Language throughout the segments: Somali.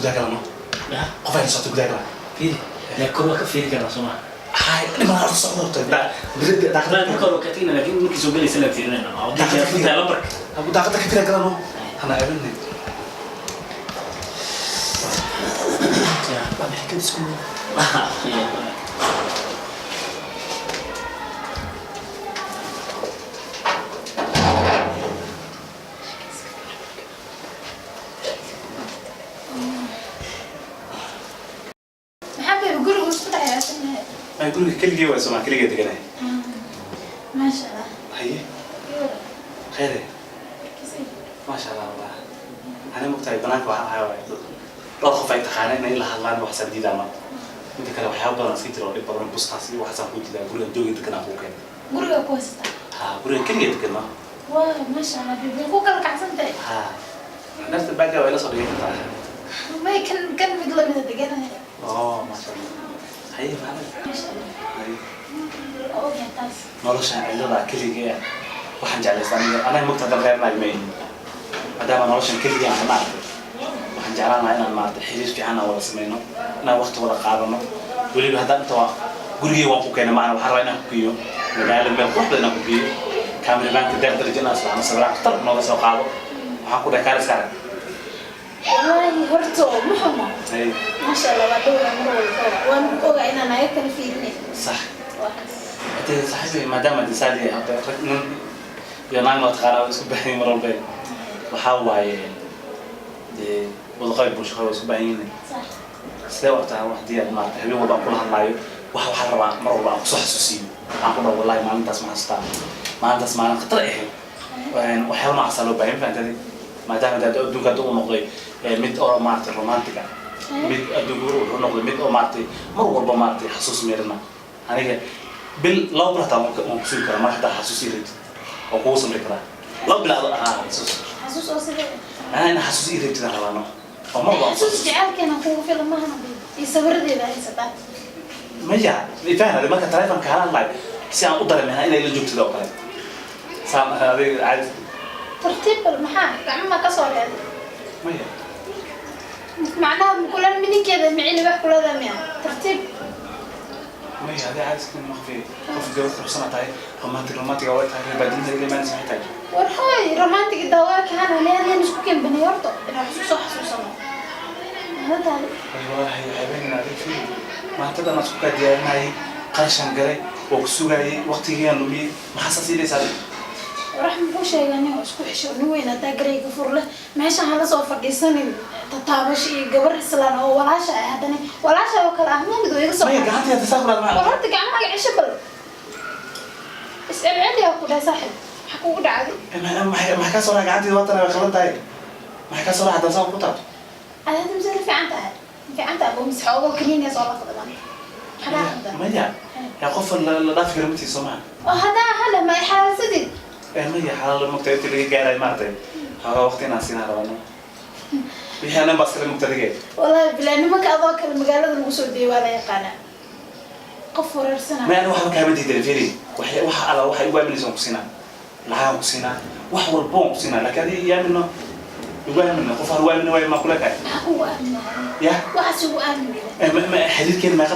Gudaha galano. Ya. Qof ay la socota gudaha gala. Fiiri, laakiin kor waa ka fiiri karnaa, soo maha? Hay, dhiman horta socdo horta. Daaqada marka hore waa ka tegna, laakiin markii soo gelaysa laan fiirinayna. Waa diyaarsan tahay lambarka. Daaqada ka fira galano, hana ceebinay. Waa maxay kan isku? Maxaa bay gurigu isku dhexyaasan yahay? Ay, guriga keligii waa Soomaa, keligee deganay. Maasha Allah. Haye, khayre. Maasha Allah, wallah ana mogtahay banaanka waxaan ahay waay dhowr qof ay taqaana inay la hadlaan, waxaasaan diidaa. Ma inta kale waxyaaba badan iska jira oo dhib badan, bustaas iyo waxaasaan kuu diidaa. Guriga joogi degan aan kuu keenay. Guriga ku haysataa? Ha, guriga keligee degan ma. Waa maasha Allah, baby, ku kala kacsan tahay. Ha, nafta baaga waa ila soo dhigan kartaa. May, kan kan mid lamida deganaya. Oh, maasha Allah. Haye, macallin. Maasha Allah. Haye. Oo, ogyahay taas. Noloshan cidlada keligee ah waxaan jeclaystaa aniga anaga mogta haddaan reer naag ma ihin, maadaama noloshan keligee aan maaragtay, waxaan jeclaan lahaa inaan maaragtay xiriir fiican aan wada sameyno, inaan waqti wada qaadano. Weliba haddaan inta waa gurigey waan ku keenay, macna waxaan rabaa inaan ku geeyo magaalo meel qurux badan, inaan ku geeyo cameramanka deeq darajo, inaan israacno, sawiraan khatar nooga soo qaado. Waxaan ku dhahay kaal iska arag. Wallaahi horta ma xumo. Haye. Maasha Allah, waa dhowra mar walba, waan ogaa inaan ayaga kala fiirinay. Sax. Waa kaas. Hadee saaxiibay, maadaama disaali hadda rag nin iyo naag noo taqaanaa way isku baahan yihiin mar walba. Waxaa waaye dee wadaqayb bulsho waa isku baahan yihiin. Sax. Sidee wartaa wax haddii aad maarata habeen walba aan kula hadlaayo, waxaa rabaa mar walba aan kusoo xasuusiyo, aan ku dhaho wallahi maalintaas ma xasuustaa, maalintaas maalin khatar ahayd. Waxyaaba noocaasaa loo baahan, fahamtay? Maadaama dee adduunka hadda uu noqday mid oo maaragtay romantic ah, mid adduunka wuxuu noqday mid oo maaragtay mar walba maaragtay xasuus meerina. Aniga bil laba bil hataa waan kusugi karaa mar hataa xasuus ii rabtid, waan kugu samri karaa 2 bil ado ahaa xasuus. Xasuus oo sidee? Macnaha inaa xasuus ii rabtid aan rabaano oo mar walba aan Xasuus jecelkeena kugu filan mahana, baby, iyo sawiradeeda haysataa. Maya, faham, marka telefonka kaala hadlayo si aan u dareemay inay la joogtid oo kale saan adiga caadi. Tartiib bal, maxaa gacmaha ka soo leeday? Maya. Macnaha mukulan mininkeeda micili wax kulada miya? Tartiib. Maya, adiga caadi iska maqfi, qof gabadh quruxsan tahay, romantic romantic way tahay, reer baadiyada ila imaanaysa maxay tahay? War hoy, romantic dawaaka hana leedahay, isku keenbanay horta inaan wax isku soo xasuusano hadaadi. Ay walahi habeenina adiga fiiri, maantadan aan isku kaa diyaarinayay, qarashaan galay, waa ku sugayay, waqtigiiaan lumiyey, maxaa saas iilaysaa adiga? Warax muxuu sheegay? Nin isku xisho, nin weyn hadaa garayga fur leh meeshan hala soo fadhiisanin, tataabasho iyo gabar islaan oo walaasha ah, haddana walaasha oo kale ah mumid oo iga soo. Maya, gacantii hadda saa ku dhahda War maxaa? Horta gacmahaaga cesho, bal is-celceliyaa ku dhahay. Saaxib, maxaa kugu dhacday? Maxay kaa soo dhaca? Gacantii waa tana, way qalan tahay. Maxay kaa soo dhaca haddaan saa ku taabto? Adaad mise la fiican tahay, ma fiican tahay bo mise xoogoo kaniiniya soo laqda maanta? Maxaa kaa qaldan? Maya, yaa qof la dhaafi kara matiisa, soo maha? Oo haddaa hala ma xalaalsadid? Maya, xalaal mogta intii laga gaarayo maaragtay xoogaa waqti inaan siinaa rabano, wixii anan baa iskale mogta adige. Wallahi bilaa, nimanka adoo kale magaalada lagu soo deeyay waa la yaqaanaa, qof wareersanaa. Maya, ani waxba kaama diidan. Firi, waxa alla waxay igu aaminaysa waan ku siinaa, lacagaan ku siinaa, wax walba waan ku siinaa, laakiin adiga i aamino, igu aamino. Qof aan igu aamini waayo maa kula kahay? Maxaa kugu aaminaa? Ya. Waxaas ugu aamini. Xiriirkeena meeqa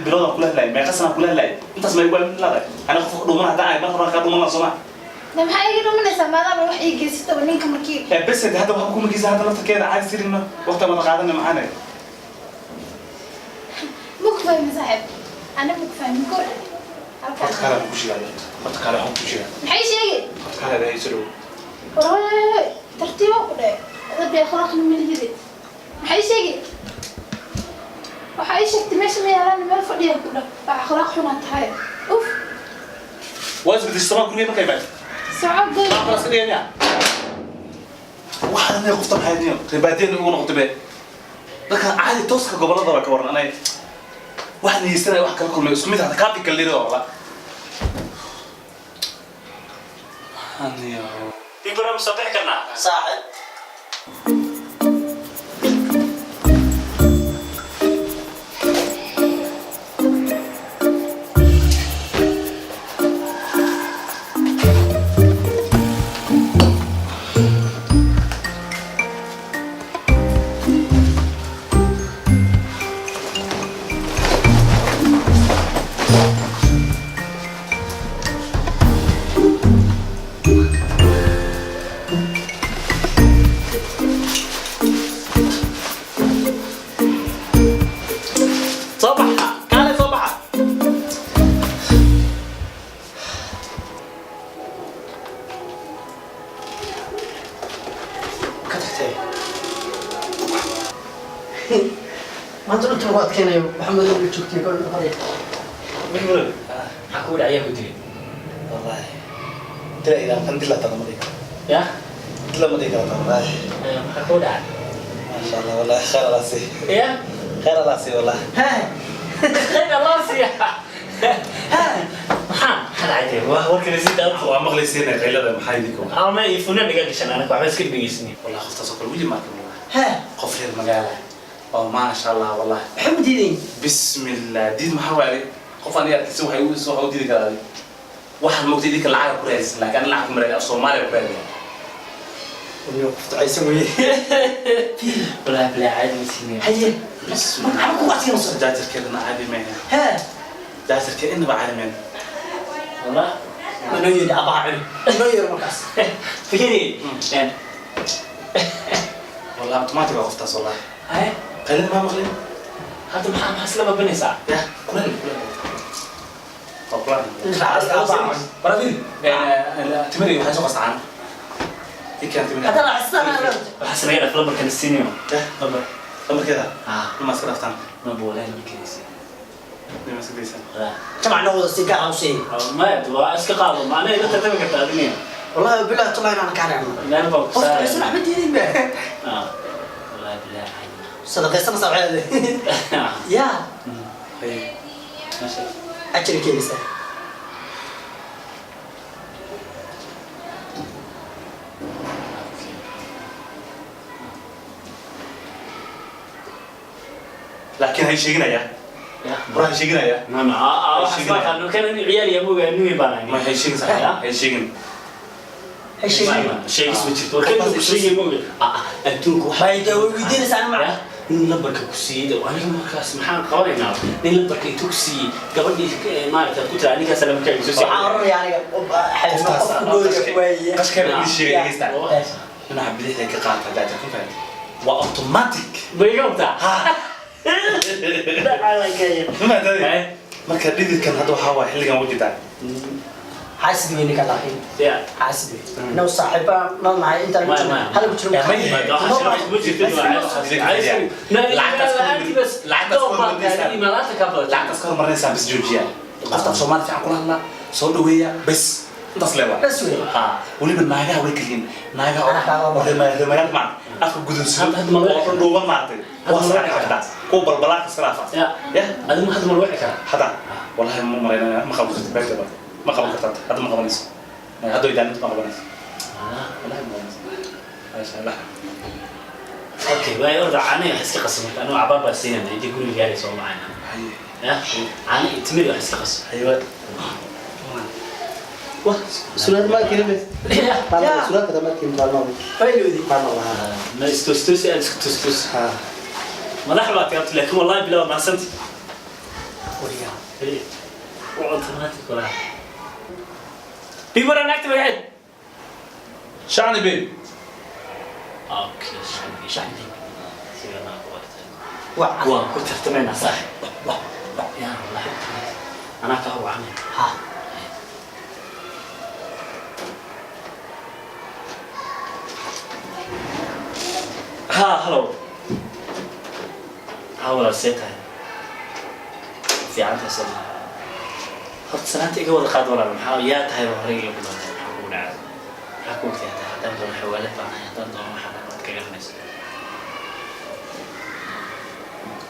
biloodaan kula hadlaayay, meeqa sanaan kula hadlaayay, intaas ma igu aamin laadahay? Ani qof dhuuman haddaan ahay, marka hore kaa dhuuman lahaa, soo ma? De maxaa iga dhumanaysaa maadaama wax ii geysataba ninka markii? Bes hadda waxaa kuma geysa hadda laftarkeeda caadi sirino, waqti wada qaadana maxaane. Ma ku fahmin saaxiib, ana ma ku fahmin kor. Horta kaale waxaan ku sheegaa, horta kaale waxaan ku sheegaa. Maxay sheegi? Horta kaale adaa iso dhow. War hoy hoy hoy, tartiiba ku dheh, adab iyo akhlaaqna malihide. Maxay sheegi? Waxaa ii sheegtay meesha ma yaalaan, meel fadhiya ku dheh. Waa akhlaaq xunaa tahay, uf. Waa isbedeshay somaa gurigay markay imaatay? Soco goy. Maa kala iska dhigay miya? Waxaan aniga qofta maxay niyo reebaadiyana ugu noqotay be dadka caadi tooska gobolada waa ka waran. Anay waxaan niyeysanaya wax kala kulmay isku mid hata kaafi kala liri oo la aniyo Ibrahim soo bixi karnaa. Saaxib. Maanta dhulta lagu adkeynayo maxamed oo joogtay gol hore. Maxaa kugu dhacaya ku dilay? Wallahi dila ilaa kan dila tala ma dhihi karo. Ya. Dila ma dhihi karo wallahi. Maxaa kugu dhacay? Maasha Allah, wallahi khayr Allah sii. Ya. Khayr Allah sii wallahi. Khayr Allah siiya. Maxaa dhacay dee? Waa warkan si daad. Waa maqlaysiin qaylada maxay idinku? Ama iyo funan iga gashan anaga waxba iska dhegeysanay. Wallahi qoftaas oo kale weli ma arkin wallahi. Qof reer magaala oo maasha Allah wallahi. Maxamed diiday. Bismillah, diid maxaa waaye? Qof aan arkaysa waxay u soo waxa u diidi karaa. Waxaad moogtay idinka lacag ku raadis, laakiin ana lacag kuma raadin, af Soomaaliya ku raadin. Wuu qof ducaysan weeye. Wallahi bilaa caadi ma siinaya. Haye. Bismillah. Maxaa ku adkeynaysaa? Jaajarkeedana caadi maaha. Hee. Jaajarkeed inaba caadi maaha. Wallah. Ma noo yeedhi abaa cuni. Noo yeedhi markaas. Fikiri. Wallahi automatic waa qoftaas wallahi. Haye. Qaylada ma maqlin? Hadda maxaa isla babinaysaa? Ya, kuleel kuleel. Waa kuleel. Abaa cuni. Baradir, timiri waxay soo qastaan. Ikan timiri. Hadda la cusana la. Waxaa sameeyaa lambarkan siinayo. Ya, Lambar. lambarkeeda. Ah. Nima iska dhaftaan. Ma boolay lambarkiisa. Nima iska daysan. Wallah. Jamac noo wada si gaar ah u sii. Ma waa iska qaado macnaheedu la tartami kartaa adiga. Wallahi billahi tallahi inaan ka reebno. Meel baa ku Qof saaray. ducaysan waxba diidin ba. Ah. Wallahi bilaa caadi. Sadaqaysana sabceede. Ya. Haye. Masha Ajir keenaysaa. Laakiin hay sheeginaya. Ya. Bura hay sheeginaya. Ma ma waxaas ma qaadno kan in ciyaal iyo mooga nuwi baan. Ma hay sheegin sax. Hay sheegin. Hay sheegin. Sheegis ma jirto. Warkan ku sheegay mooga. Adduunku waxa Bay dee way weydiinaysaa ma. Nin lambarka ku siiyay aniga markaas maxaan qabanaynaa? Nin lambarka intuu ku siiyay gabadhii maaragtay ku tira ninkaas lambarka igu soo siiyay. Waxaan oranayaa aniga qofka gooya waaye. Qashkeeda idin sheegay dhegeysta. Dhinaca bidixda ka qaata jaajar ku fahanti. Waa automatic. Bay iga hubtaa? Ha. Dhacaa la geeyo. Ma fahantaday? Marka dhididkan hadda waxaa waaye xilligan u jirtaa. Xaasid weyn ka laakiin. Ya. Xaasid weyn. Noo saaxiiba noo nahay inta lagu jiro. Hal ku jiro. Lacagtaas ka hormarinaysaa bas joojiya. Qofta af Soomaali fiican kula hadlaa, soo dhaweeya, bas intaas leewa. Bas weyn. Ha, weliba naagaha way kaliyin. Naagaha oo reer magaal maaragtay. Afka gudunsan oo dhuuban maaragtay. Waa soo xaqda. Kuwa balbalaarka iska dhaafa. Ya. Ya. Adigu hadda ma loo wici karaa? Hadda wallahi ma maraynaya, ma qaban kartid beerta ba. Ma qaban kartid hadda ma qabanayso. Hadda idaalinta ma qabanayso. Wallahi ma qabanayso. Maasha Allah. Okay, waay orda caanaha wax iska qasan marka anigu cabaar baa siinayna intii guriga gaaraysa oo macayna. Haye. Ya, caano iyo timir wax iska qasan. Haye. Wah, surat ma keenin. Surat kata ma keenin maalmo. Fayloodi. Maalmo lahaa. Ma istustusi aad isku tustus. Ha. Madax baa tigaabta laakiin wallahi bilaa waa mahadsanti. Wariyaa. Waa automatic walahi. Bimara naagta magaceed. Shacni babe. Okay, shacbi shacbi. Siga naa ku artay. Waa. Waa ku tartamaynaa saaxib. Ya wallahi. Anaa kaa wacanay. Ha. Ha, hello. Ha, walaal see tahay? Fiican tahay soo maha. Horta salaanta iga wada qaad walaal, maxaa yaa tahay baa horey iga bilowday, maxaa kugu dhacay? Maxaa ku ogtahay tahay? Haddaan doono xawaalad baan ahay, haddaan doono waxaan waad ka garanaysaa.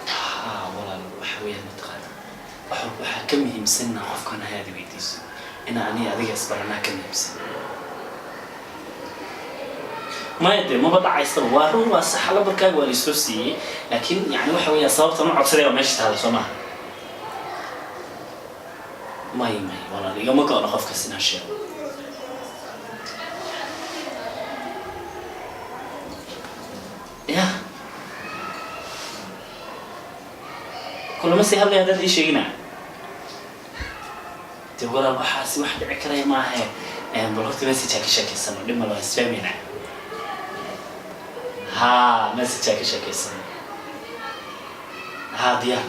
Ha, walaal, waxa weeyaan mataqaanaa. Wax walba waxaa ka muhiimsan inaa qofkan ahay aad weydiiso. Inaa aniga adiga isbaranaa ka muhiimsan. Maya dee maba dhacaysaba waa run waa sax lambarkaaga waa laisoo siiyey laakiin yani waxa weeyaan sababtan u codsaday waa meesha taala soo maha. May may walaal igama go'no qofkas inaan sheego. Ya kulama sii hadlaya haddaad ii sheegina. Dee walaal waxaasi wax dhici karaya maahe. Bal horta message ha ka sheekeysano dhib malo isfahmayna. Ha, message ha ka sheekeysano. Ha, diyaar.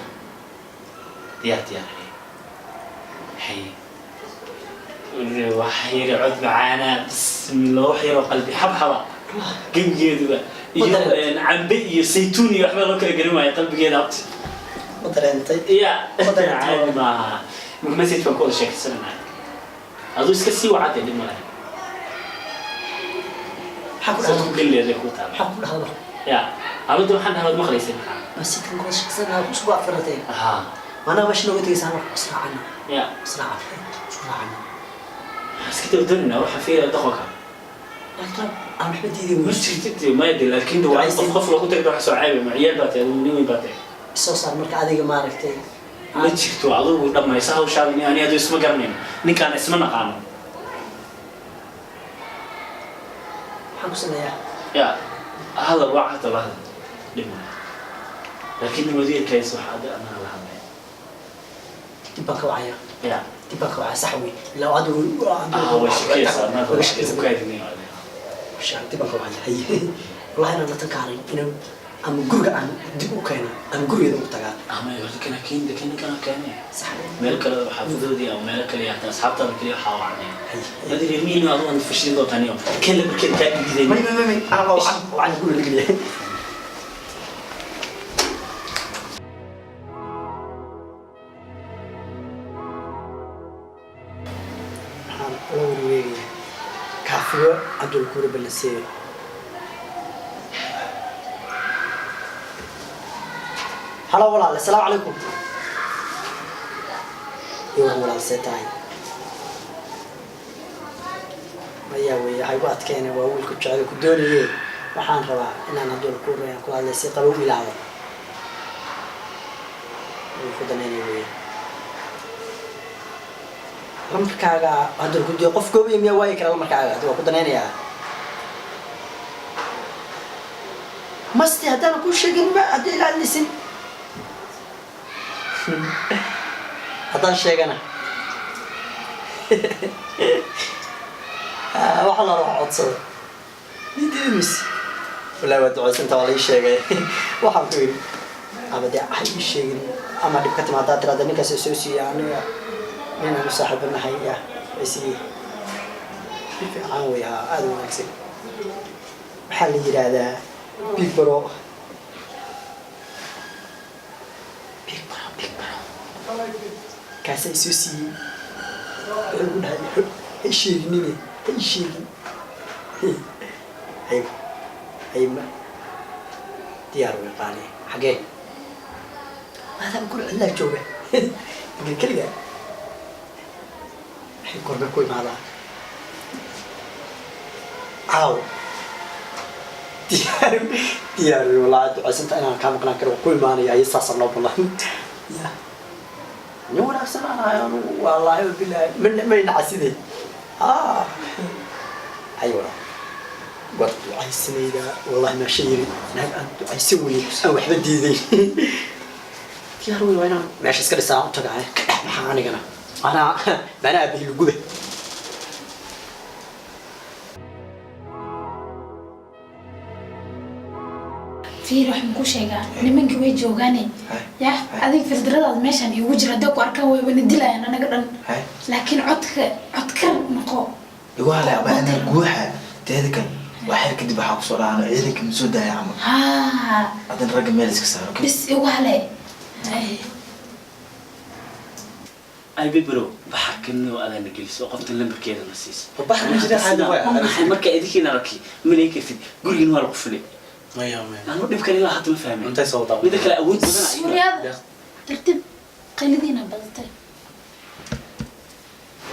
Diyaar diyaar. Hay. Wax yar cod macaana bismillah wax yar oo qalbi xabxaba gebigeeduba. Iyo cambe iyo saytuun iyo waxba loo kala garan waayo qalbigeeda abti. Ma dareentay? Ya. Ma dareentay? Caadi maaha. Marka message baan ku wada sheekaysananaa. Aduu iska sii wacatay, dhib ma laha. Maxaa ku Sad dhahda? ku geli leedahay ku taala. Maxaa ku dhahda marka? Ya, abada waxaan dhahaa waad maqlaysay maxaa? Masjidkan kula shaqsanaa isku afiratay. Haa. Manaa meesha nooga tegaysaa marka israacana. Ya. Israacana. Isku raacana. Waxaan iska dawdananaa waxa fiira doqonka. Laakiin aan waxba diiday. Ma jirtid maya de, laakiin de waa in qof qof loogu tagay, waxa soo ceebay ma ciyaal baa tahay, adigu nin weyn baa tahay. Soo saar marka adiga maaragtay. Ma jirto, adigu dhammaysa hawshaada. Ani adigu isma garanayno, ninkaan isma naqaano. Maxaan ku sameeyaa? Ya, hadal waa hadal, hadal dhib ma laha. Laakiin wasiirkays waxa ada anaa la hadlaya. Dib baan ka wacaya. Ya. Dib baan ka wacaya, sax wey. Ilaa adigu Ah, way shakeysaa anaa. Way shakeysaa. Ku kaadinay. Dib baan ka wacaya. Haye. Wallahi inaan la tankaaray inaan ama guriga aan dib u keeno ama gurigeeda ugu tagaa. Ama horta kana keen kana kana keenay. Sax. Meel kale oo xaafadoodii ama meelo kale, hataa asxaabtaada kaliya waxaa wacnay. Haye. Madi reer miyiga adigu aan fashilin doontaa niyo keen la markeed kaa dhigiday. May may may may anaa waa wacan wacan guriga la geliyay. Waxaan ula warwareegaya kaafiyo Cabdulkuure Balanseeyo. Halo walaal, assalaamu calaykum. Iyo war walaal, see tahay? Maya wey, waxay ku adkeene waa wiilku jecel ku doonaye. Waxaan rabaa inaan Cabdulkuure aan kula hadlay si qabow ilaado. Wuu ku daneynaya wey. Lambarkaaga Cabdulkuure qof goobaya miyaa waayi kara lambarkaaga? Hadda waa ku daneynayaa. Masti haddaan kuu sheegin ma hadda ila hadlaysin. Haddaan sheegana waxa la rabaa codsada midiimis. Wallaahi waa ducaysanta, waa la ii sheegay. Waxaan ku yidhi ama dee ha ii sheegin ama dhib ka timaada haddaad tiraahdo ninkaas soo siiyey aniga nin aanu saaxiibo nahay ya isiiyey. Si fiican wey, haa, aada u wanaagsan. Waxaa la yidhaahdaa big bro, big bro, big bro. Kaasaa isoo siiyey. Wuxuu ku dhahay ha ii sheeginine, ha ii sheegin. Hay hay, ma diyaar wey qaali. Xagee maadaama guri cidlaa jooga degan keligaa, waxay korme ku imaadaa caaw. Diyaar diyaar wey wallaahi, ducaysanta inaan kaa maqnaan karo. Waan ku imaanaya. Ayo, saasa noo ballan ya. Nin wanaagsan aan ahay anugu, wallaahi bilaahi may nacaside. Hay walaal, waad ducaysanaydaa. Wallahi maasha yiri naag aan ducaysan weye aan waxba diiday. Diyaar wey, waa inaan meesha iska dhisaa u tagaa ka dhex baxaa anigana anaa manaa aabihii luguba. Fiir, waxaan ku sheegaa nimankii way joogaane. Ya, adiga fildiradaad meeshaan iigu jira hadday ku arkaan way wana dilayaan anaga dhan. Hay. Laakiin codka codkar noqo. Igu halay abaa inaan guuxa teeda kale waa xer kadib waxaa kusoo dhacana ciidanka ma soo daaya camal. Haa. Haddana ragga meel iska saaro, okay? Bis igu hale. Ay. Ay bibro, baxarkan oo adana geliso oo qofta lambarkeeda na siiso. Baxar ma jira, caadi waay. Maxay marka idinkiina arki malay kartid gurigiina waa lagu fulay. Maya maya. Anu dhibkan ilaa hadda ma fahmin. Intay soo wadaa. Mida kale awood badan ay Suuryada tartiib, qaylidiina badatay.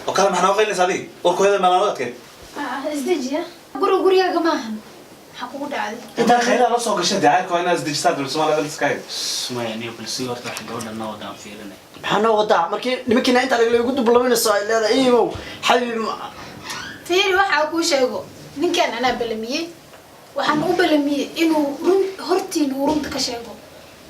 Oo kale maxaa noo qaylinaysa adiga? Warkooda meelaan adkeed. Ah, isdejiya, guriga gurigaaga maahan, maxaa kugu dhacday? Intaa khayraha la soo gashay dacaadka waa inaad isdejisaa dul Soomaaliya iska hay. Sumaya niyo balsi horta waxa gabadha noo wadaan fiirinay. Maxaa noo wadaa markii nimankiina intaa lagu dublaminayso ay leedahay imow xabiib? Fiiri, waxaa kuu sheego ninkan anaa balamiyey. Waxaan u balamiyey inuu run hortiin uu runta ka sheego.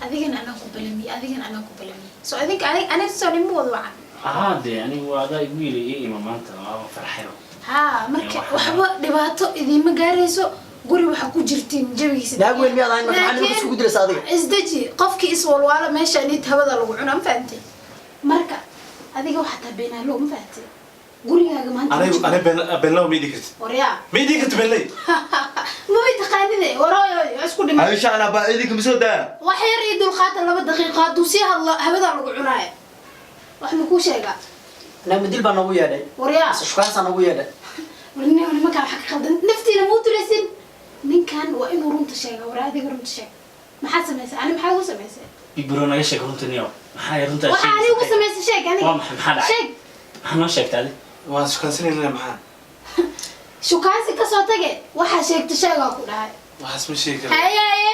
Adigana anaa ku balamiyey, adigana anaa ku balamiyey. So adinka aniga soo nima wada wacan. Ahaa dee, anigu waa adaa igu yiri ii ima maanta, waaba farxay. Haa, marka waxba dhibaato idiima gaarayso, guri waxaa ku jirtiin jawigiisa. Naag weyn miyaad ahayn marka maxaa nimanka iskugu dilaysaa adiga? Isdeji, qofkii iswalwaalo meesha nid hawada lagu cuna, ma fahantay? Marka adiga waxaa taa beenaalo, ma fahantay? Gurigaaga maanta ma Anigu joogo. ani been beenlow ma idhi kartid. Waryaa. Ma idhi kartid beenley. Ma way. taqaanide. Warooy, isku dhimay. Aisha, ana baa ciidanka ma soo daaya? Wax yar iyo dulqaata, 2 daqiiqo. Hadduu sii hadlo hawadaa lagu cunaaya. Wax ma kuu sheegaa? Anaga madil baa noogu yeedhay? Waryaa. Mise shukaasaa noogu yeedhay? Warni, nimankaan waxa ka qaldan, naftiina muu turaysin. Ninkan waa inuu runta sheega. War, adiga runta sheeg. Maxaad samaysay? Ani maxaa ugu samaysay? Big bro, naga sheeg runta niyow. Maxaa runta? Waxa ani ugu samaysay sheeg aniga. Waa maxay? Maxaa dhacay? Sheeg. Maxaa noo sheegtay adi? Waan shukaansanayna, maxaa? Shukaansi kasoo tage, waxaa sheegta sheegaa ku dhahay. Waxaas ma sheegi kara. Haye, haye.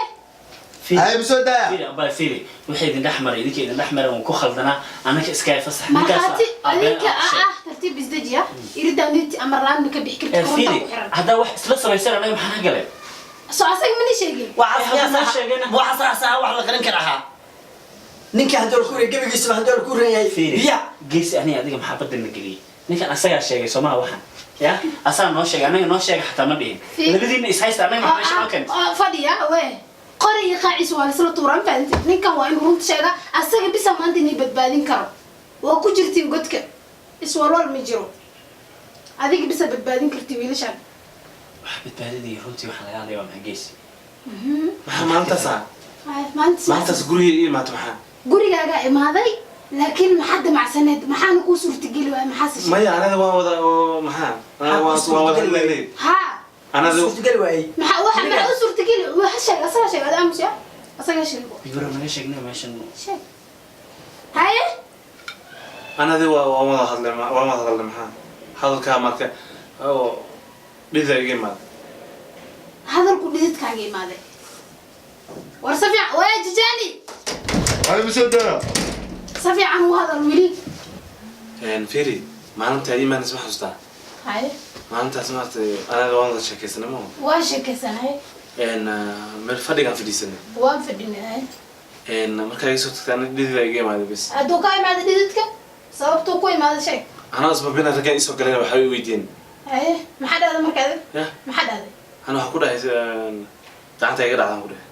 Haye, ma soo daaya? Fiiri abaa, fiiri, wixii idin dhex maray idinka idin dhex maray, waan ku khaldanaa anaka. Iska fasax. Markhaati adinka ah. Tartiib isdejiya. Iridaa niti amar laan ma ka bixi karti, korontaa Fiiri, ku xiran. Haddaa wax isla samaysan, anaga maxaa naga galeen? Soo asaga mana sheegin. Waxaas waxaas wax la qarin kara ahaa. Ninka haddii la ku reeyay gebigiisaba, haddii la ku reeyay Fiiri, biya. Geesi, aniga adiga maxaa badda na geliyey? Ninkan asagaa sheegay soomaha waxan ya asagaa noo sheegay, anaga noo sheegay xataa ma dhihin. Fiiri. Labadiina is haysta, anaga maxaa meesha noo keentay? Fadhiya we, qori iyo qaacis waa laisla tuuran, fahanti? Ninkan waa inuu runta sheegaa. Asaga bisa maanta inay badbaadin karo. Waa ku jirtiin godka, iswalwal ma jiro. Adiga bisa badbaadin karti wiilashan. Wax badbaadadii runtii waxaa laga hadlaya waa maxay, geesi? Maxaa maalintaas ah? Ay, maalintaas. Maalintaas guriga ii imaata, maxaa? Gurigaagaa imaaday, laakiin maxaa damacsaneed? Maxaana kuu suurtageli waaya? Maxaa se sheegay? Maya, anada waan wada oo maxaa, waan wada hadlaynay. Ha. Anada Suurtagali waayey. Maxaa waxa maxaa u suurtageli? Waxa sheeg, asaga sheeg. Ada aamus ya, asaga sheego. Big bro, naga sheegnay meeshan. Sheeg, haye. Anadi waa waan wada hadlay, waan wada hadalnay. Maxaa hadalkaa marka oo dhida iga imaada? Hadalku dhididkaaga imaaday. War si fiican waa jijaani. Haye, ma soo daaya? Si fiican u hadal weli. Fiiri, maalinta imaanaysa ma xasuustaa? Haye. Maalintaas maaragtay anada waan wada sheekaysanay, ma? Waan sheekaysanay. Meel fadhigaan fadhiisanay. Waan fadhinay, haye. Markaa iga soo tagtay, aniga dhidida iga imaaday bes. Hadduu ka imaado dhididka, sababtuu ku imaado sheeg. Anaa isbabina raggaan isoo galeen, waxay i weydiiyeen. Haye, maxaa dhahday marka adig? Ya. Maxaa dhahday? Ana waxaa ku dhahay gacanta iga dhacdaan ku dhahay.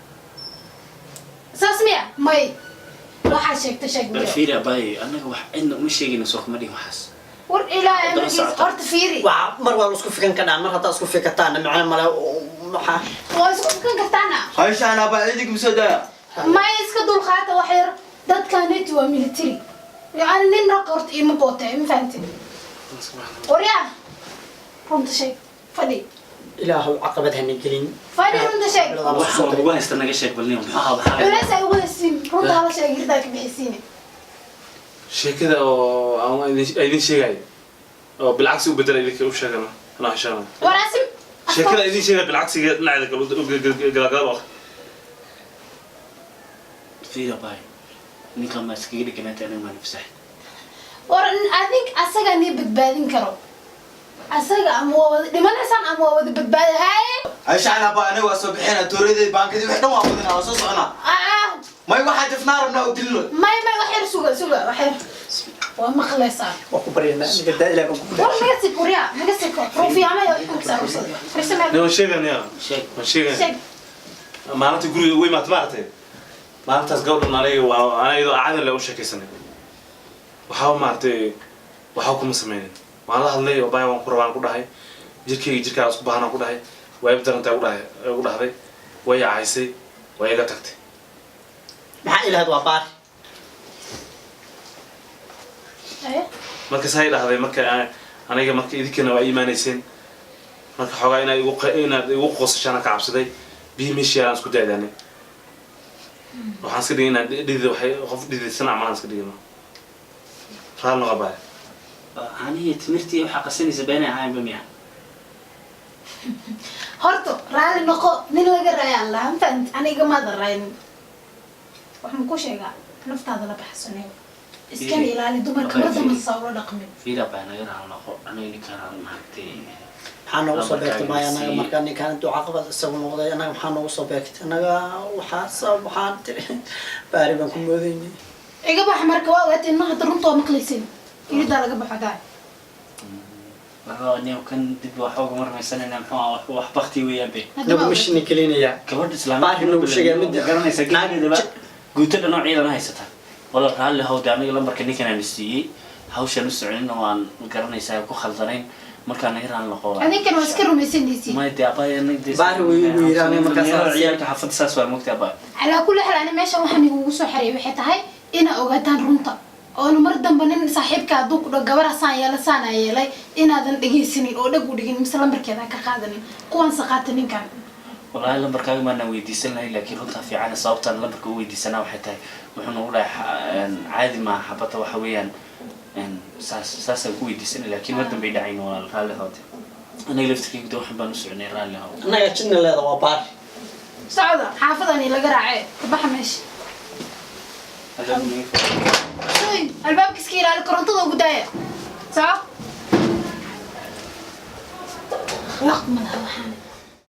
Saas miya? May, waxaa sheegta sheeg. Bal Miyo. Fiiri abaay, annaga wax cidna uma sheegayna, soo kuma dhihin waxaas. War ilaahay Daba amarkiisa. socota. Horta fiiri. Waa mar waa la isku fikan kadhaa. Mar haddaa isku fikataana macna male, maxaa? Waa isku fikan kartaana. Aisha, ana baa ciidanka ma soo daaya? May, iska dulqaata wax yar. Dadkaaneti waa military, yani nin rag horta iima bootay, ma fahantin? Waryaa, runta sheeg. Fadhi. Ilaahow caqabad hana gelin. Fadhi, runta sheeg. Waxaan ugu haysta naga sheeg bal nin, muxuu ahaa waxaa? Culays ay ugu haysiin, runta hala sheeg, hirdaa ka bixisiine. Sheekada oo aan idin sheegayo oo bilcagsi u bedela idinka u sheegana, anaa sheegana. War asim. Sheekada idin sheegaya bilcagsiga dhinaceeda kale galagala u. Fiiri abaay, ninkan ma iskaga dhiganaanta, anaga maa nafsax. War adink asagaa nii badbaadin karo. Asaga ama waa wada dhimanaysaan ama waa wada badbaadi. Haye. Aisha, ana baa aniga waa soo bixina tooradii, baankadii, wax dhan waa wadana, waa soo soconaa. Ah. May, waxaa jafnaa rabnaa u dilno. May, wax yar suga, suga wax yar. Waa maqlaysaa. Waa ku baryanaa, naga daa, ilaah baan ku War naga sik, waryaa naga siko, ruufiyaamaya xogsa fariisa meel. Ne, waan sheeganaya. Sheeg. Waan sheegaya. Sheeg. Maalinta guriga ugu imaata maaragtay, maalintaas gabadhan aniga waa aniga iyadoo caadi le u sheekaysanay. Waxaa maaragtay waxaa kuma sameynin. Waan la hadlay oo baay waan ku rabaan ku dhahay, jirkayga jirkaa isku baahanaan ku dhahay, waa ib darantaa ku dhahay, igu dhahday, way caysay, way iga tagtay. Maxaa ilaahad waa baar. Haye. Marka saa i dhahday, marka aniga marka idinkana waa iimaanayseen, marka xoogaa inaad igu inaad igu qoosashaan ka cabsaday. Biyi meeshii yaalaan isku daadaanay, waxaan iska dhigay inaan dhidid, waxay qof dhididsan camal aan iska dhigino. Raal noqo baay. Caanihii timirtii waxaa qasanaysa beenay ahaynba miya? Horta raali noqo. Nin laga raayaan lahaa, ma fahanti? Aniga maada raaynin. Wax ma ku sheegaa? Naftaada la baxsanayo, iskana ilaali dumarka. Mar dambe saa ula dhaqmin. Fiiri abaay, naga raal noqo, anaga ninkaan maaragtay. Maxaa noogu soo beegtay? Maya, anaga markaa ninkaan intuu caqabad isagu noqday, annaga maxaa noogu soo beegtay? Annaga waxaa waxaan tiri baari baan ku moodaynay. Iga bax. Marka waa ogaateen, ma hadda runta waa maqlaysin, iridaa laga baxo daa. Waxba nin kan dib wax uga marmaysanayna, muxuu ahaa wax bakti weeyaan be. Hadda waa Nagu ogaateen. mishini kelinaya. Gabadha islaamka Baari nagu sheegaya midda garanaysa geedeedaba guuto dhan oo ciidan haysata. Wala raalli hawde, aniga lambarka ninkan aan siiyey, hawshan u soconin oo aan garanaysaa ku khaldanayn. Markaa naga raan noqo. Adinkan waa iska rumaysanaysiin. Maya dee abay, anaga dee Baari wuu igu yidhi, aniga markaas ciyaalka xaafadda saas waa mogta, abay. Calaa kulli xaal, ani meeshan waxaan igugu soo xareeyay waxay tahay inaa ogaataan runta, oona mar damba nin saaxiibka hadduu ku dhaho gabar saan yeela, saanaa yeelay, inaadan dhegaysanin oo dhag u dhigin mise lambarkeeda ka qaadanin kuwan saqaata ninkan. Wallaahi lambarkaaga maanaan weydiisan lahayn, laakiin runtaa fiican. Sababtaan lambarka u weydiisanaa waxay tahay wuxuu nagu dhahay caadi maaha xabadda, waxa weeyaan saas saasaan ku weydiisanay, laakiin mar dambe dhacayn. Walaal, raalli hoote, anaga laftirkayga de waxan baan u soconay, raalli how. Annaga jinna leeda waa baari. Socda, xaafadani laga raacee, ka baxa meesha. Oy, albaabka iska ilaali, korontada ugu daaya. Soco, laq madaha waxaan.